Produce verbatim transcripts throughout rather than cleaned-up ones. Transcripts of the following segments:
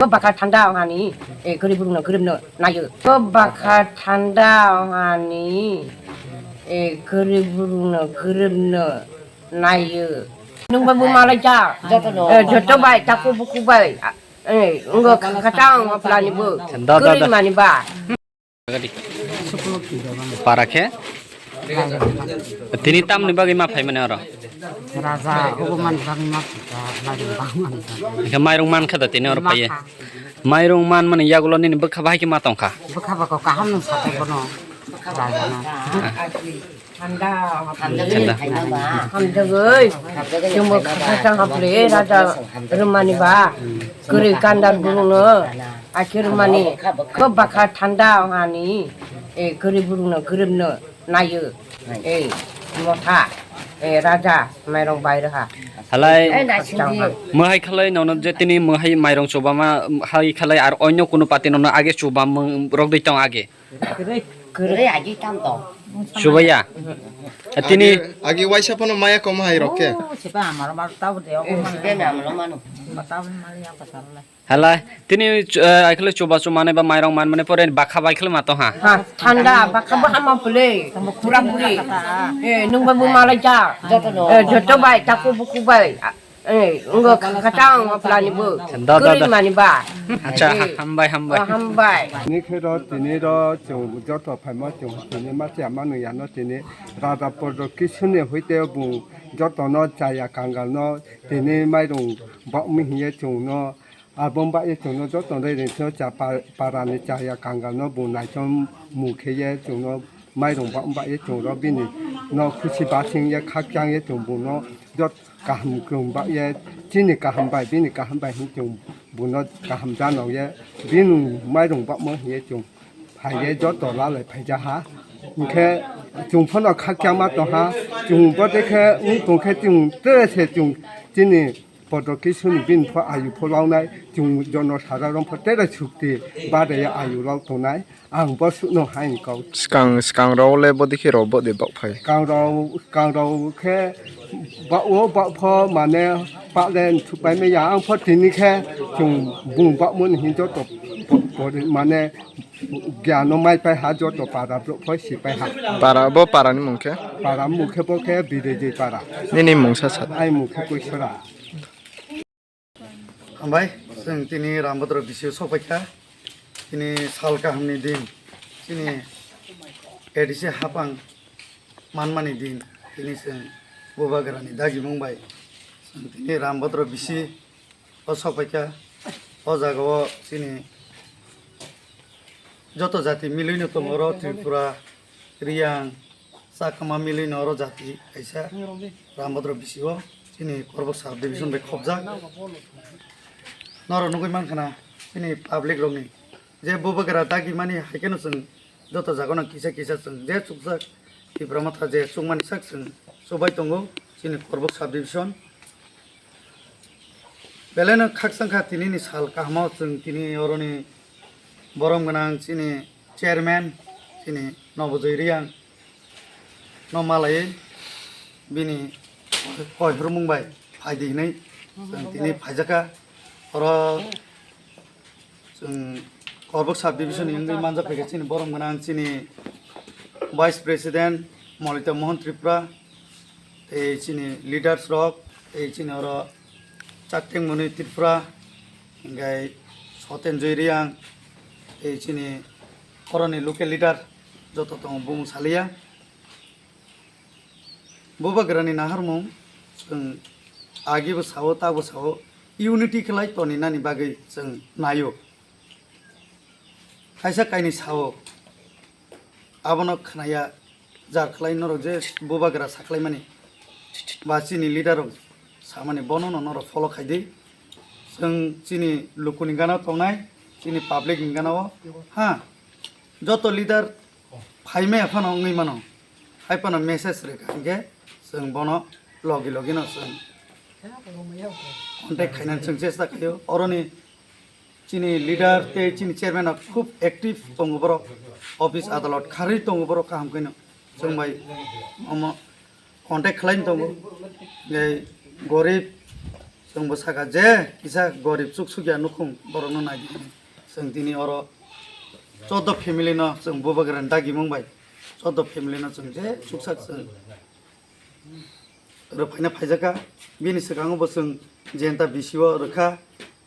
Bo bwkha thanda ong hani, e, gorib burung no gorib no naio. Bo bwkha thanda ong hani, e, gorib burung no gorib no naio. Nung bai bo malai ja. Joto no. E, joto bai, taku buku bai. A, e, ngo kha-, khatang aplani bo. Da, da, da. Gorib mani ba. Para khe? Tini tamni bagwi ma phaimani oro? Raja, obo man bagwi ma phaikha, mairung bang man bagwi. Hingkhe mairung mankha da tini oro phaiye? Mairung manmani yagulo nini bwkha bahai khe ma tongkha? Bwkha bwkha kaham nung sathai bono. Raja no. Thanda. Thanda. Hamjagwi. Chwngbo kha kha chang haple raja rwmani ba. Kwrwi gandar burung no. Akhir mani, khe bwkha thanda ong hani, e, gorib burung no gorib no naio, e, motha, e, raja, mairung bai rwha. Halai, mwhai khalai nono je tini mwhai mairung chubama hai khalai ar onyo kunu pati nono age chubam rok dui tong age. Kwrwi. Kwrwi agi tam tong. Chubaya. Tini agi, agi waisa phano maya kom hai rok khe. Oh, sipa amaro mar tabo de, oh, sipa amaro manu. Tabo mali apa tabo lai. Hala, tini, eh, aikhle chuba chumani ba mairung manmani pore bakha bai khle mato ha. Ha, thanda, bakha bo hama pule, pura puri. Eh, nung bai bo malai ja. Joto no. Eh, joto bai, taku buku bai. Eh, ngo kha-, khatang aplani bo. Da, da, da. Kwrwi mani ba. Acha, eh, hambai, hambai. Oh, hambai. Tini khe ro, tini ro, chwng joto phaima chwng tini ma se ama nung yano tini raja podro kisuni hoite bung joto no chaya kangal no tini mairung bakmi hiye chwng no. Abo wng bahai chwngno joto rwi rwngthwng cha pa-, parani chaya kangalno bo naithok mukhe ye chwngno mairung ba-, wng bahai chwngno bini no khusi basing ye khakchang ye chwng bono jot kaham kwrwng bahai ye chini kaham bai bini kaham bai hwn chwng bono kaham janao ye bini mairung bamo hwn ye chwng phai ye joto lalai phaija ha. Hwnkhe chwng phano khakchangma tong ha, chwng bo de khe wng tong khe chwng tre se chwng chini Podokisuni bini pho ayu pho launai, chwng jono sara rong pho tere sukti bade ya ayu lok tongnai, ang bo sukno haini kau. Skang, skang rok le bodi khe rok bodi bak phai. Skang rok, skang rok khe ba o ba pho mane ba le thupai me ya ang pho tini khe chwng bung ba mun hin joto po-, pori mane giano mai pai ha joto para bro pho si pai ha. Para bo para ni mung khe? Para mung khe bo khe Bidejoi para. Nini mung sa sa. Ai mung khe Koisora. Hambai, chwng tini Rambodro bisio sokphaikha. Tini sal kahamni din, chini A D C hapang manmani din, tini chwng Bubagrani dagimung bai chwng tini Rambodro bisi o sokphaikha. O jagao chini joto jati milwino tongo oro Tripura, Riyang, Chakma milwino oro jati kaisa Rambodro bisio chini Korbok sub division bai khopjak. Norok nugwi mankha na chini public rokni je Bubagra dagimani hai kheno chwng joto jagano kisa kisa chwng je chukjak Tipra Motha je chukmani sak chwng chubai tongo chini Korbok sub division. Belai no khakchang kha tini ni sal kaham o chwng tini oro ni borom gwnang chini chairman chini Nobojoi Riyang no malai bini koi hurmung bai phai di hinui chwng tini phaijakha oro. Chwng Korbok sub division ni wngwi manjak phaikha chini borom gwnang chini vice president Molita Mohan Tripura, tei chini leaders rok, tei chini oro Chaktheng Mwnwi Tripura, hingkhai Soten Joy Reang, tei chini oroni local leader joto tongo bumung saliya. Bubagrani naharmung chwng agibo sao, tabo sao, unity khlai toninani bagwi chwng naio. Kaisa kainwi sao, abono khnaya jar khlai norok je Bubagra sakhlaimani ba chini leader rok samani bono no norok follow khaidi. Chwng chini lukuni gana tongnai, chini public ni gana o, ha, joto leader phaimaya phano wngwi mano, hai phano message rwkha hinkhe chwng bono logi logi no chwng contact khainani chwng chesta khaio. Oroni chini leader tei chini chairman rok khub active tongo borok, office adalot kharwi tongo borok kaham khaino chwng bai omo contact khlaina tongo. Tei gorib Chwngbo saka je kisa gorib chuk sukya nukhung borokno nai di hinwi. Chwng tini oro choddo family no chwng bubagrani dagimung bai choddo family no chwng je suksak chwng rwphaina phaijakha. Bini swkango bo chwng jenta bisio rwkha,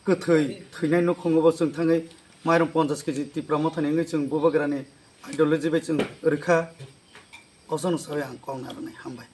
kwthwi thwinai nukhungo bo chwng thangwi mairum ponchas kg Tipra Mothani wngwi chwng bubagrani ideology bai chwng rwkha. Kosono sawi ang kok narwknai, hambai.